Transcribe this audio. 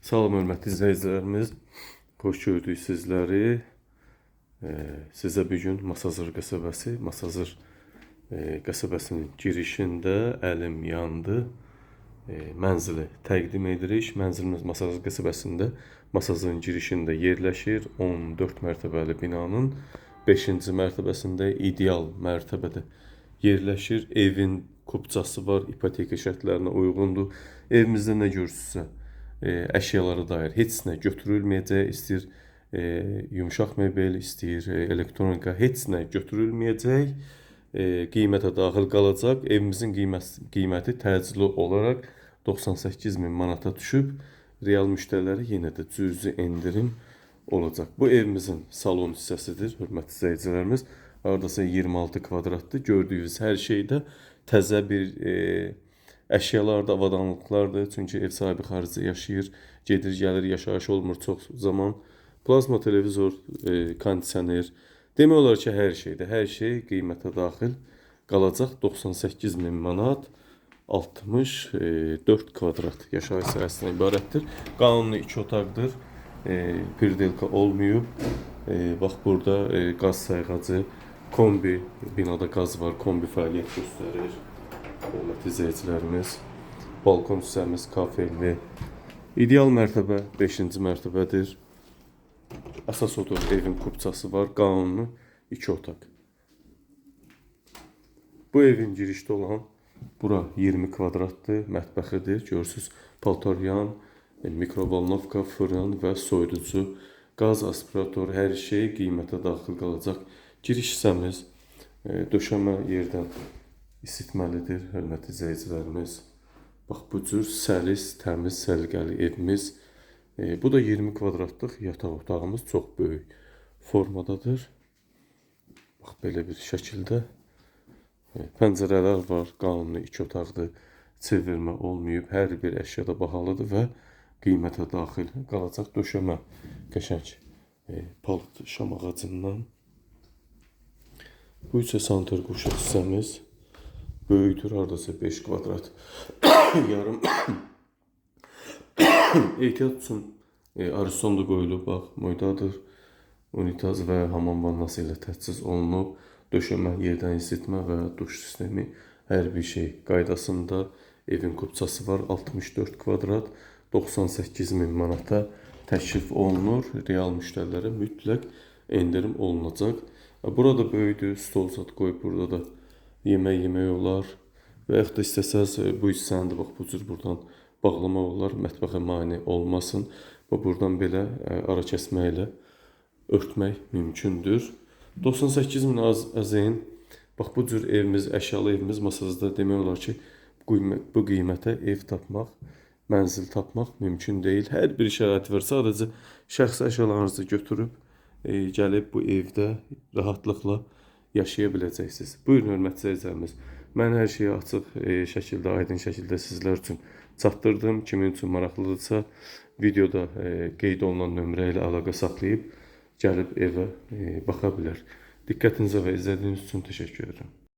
Salam hörmətli izləyicilərimiz. Xoş gördük sizləri. Sizə bu gün Masazır qəsəbəsi, Masazır qəsəbəsinin girişində Əlim Yandı mənzili təqdim edirik. Mənzilimiz Masazır qəsəbəsində, Masazırın girişində yerləşir. 14 mərtəbəli binanın 5-ci mərtəbəsində, ideal mərtəbədə yerləşir. Evin kupçası var, ipoteka şərtlərinə uyğundur. Evimizdə nə görürsünüzsə, əşyalara dair heç nə götürülməyəcək. İstəyir yumşaq mebel, istəyir elektronika, heç nə götürülməyəcək. Qiymətə daxil qalacaq. Evimizin qiyməti təcili olaraq 98 min manata düşüb. Real müştərilərə yenə də cüzi endirim olacaq. Bu evimizin salon hissəsidir, hörmətli izləyicilərimiz. Hardasa 26 kvadratdır. Gördüyünüz hər şeydə təzə bir əşyalar da, avadanlıqlardır. Çünki ev sahibi xaricdə yaşayır, gedir, gəlir, yaşayış olmur çox zaman. Plazma televizor, kondisioner. Demək olar ki, hər şeydə, hər şey qiymətə daxil qalacaq. 98 min manat, 64 kvadrat yaşayış sahəsindən ibarətdir. Qanuni 2 otaqdır. Pirdelka olmayıb. Bax burada qaz sayğacı, kombi, binada qaz var, kombi fəaliyyət göstərir. Hörmətli izləyicilərimiz, balkon hissəmiz kafelli. İdeal mərtəbə 5-ci mərtəbədir. Əsas odur, evin kupçası var, qanuni 2 otaq. Bu evin girişdə olan bura 20 kvadratdır, mətbəxidir. Görürsüz, paltaryan, mikrovolnovka, fırın və soyuducu, qaz aspirator, hər şey qiymətə daxil qalacaq. Giriş hissəmiz döşəmə yerdən isitməlidir, hörmətli izləyicilərimiz. Bax bu cür səlis, təmiz, səliqəli evimiz. Bu da 20 kvadratlıq yataq otağımız, çox böyük formadadır. Bax belə bir şəkildə. Pəncərələr var, qanuni 2 otaqdır. Çevirmə olmayıb, hər bir əşya da bahalıdır və qiymətə daxil qalacaq. Döşəmə qəşəng palıd şam ağacından. Bu isə sanitar qovşaq hissəmiz. Böyükdür, hardasa 5 kvadrat yarım. Ehtiyat üçün ariston da qoyulub, bax, moydadır. Unitaz və hamam vannası ilə təchiz olunub. Döşəmə, yerdən isitmə və duş sistemi, hər bir şey qaydasında. Evin kupçası var, 64 kvadrat, 98 min manata təklif olunur. Real müştərilərə mütləq endirim olunacaq. Burada böyükdür, stol zad qoyub burada da yemək yemək olar. Və yaxud da istəsəz bu hissəni də bax bu cür buradan bağlamaq olar, mətbəxə mane olmasın. Və buradan belə ara kəsmə ilə örtmək mümkündür. 98 min azeyn. Bax bu cür evimiz, əşyalı evimiz Masazda demək olar ki, bu qiymətə ev tapmaq, mənzil tapmaq mümkün deyil. Hər bir şərait var. Sadəcə şəxsi əşyalarınızı götürüb gəlib bu evdə rahatlıqla yaşaya biləcəksiniz. Buyurun, hörmətli izləyicilərimiz. Mən hər şeyi açıq şəkildə, aydın şəkildə sizlər üçün çatdırdım. Kimin üçün maraqlıdırsa, videoda qeyd olunan nömrə ilə əlaqə saxlayıb gəlib evə baxa bilər. Diqqətinizə və izlədiyiniz üçün təşəkkür edirəm.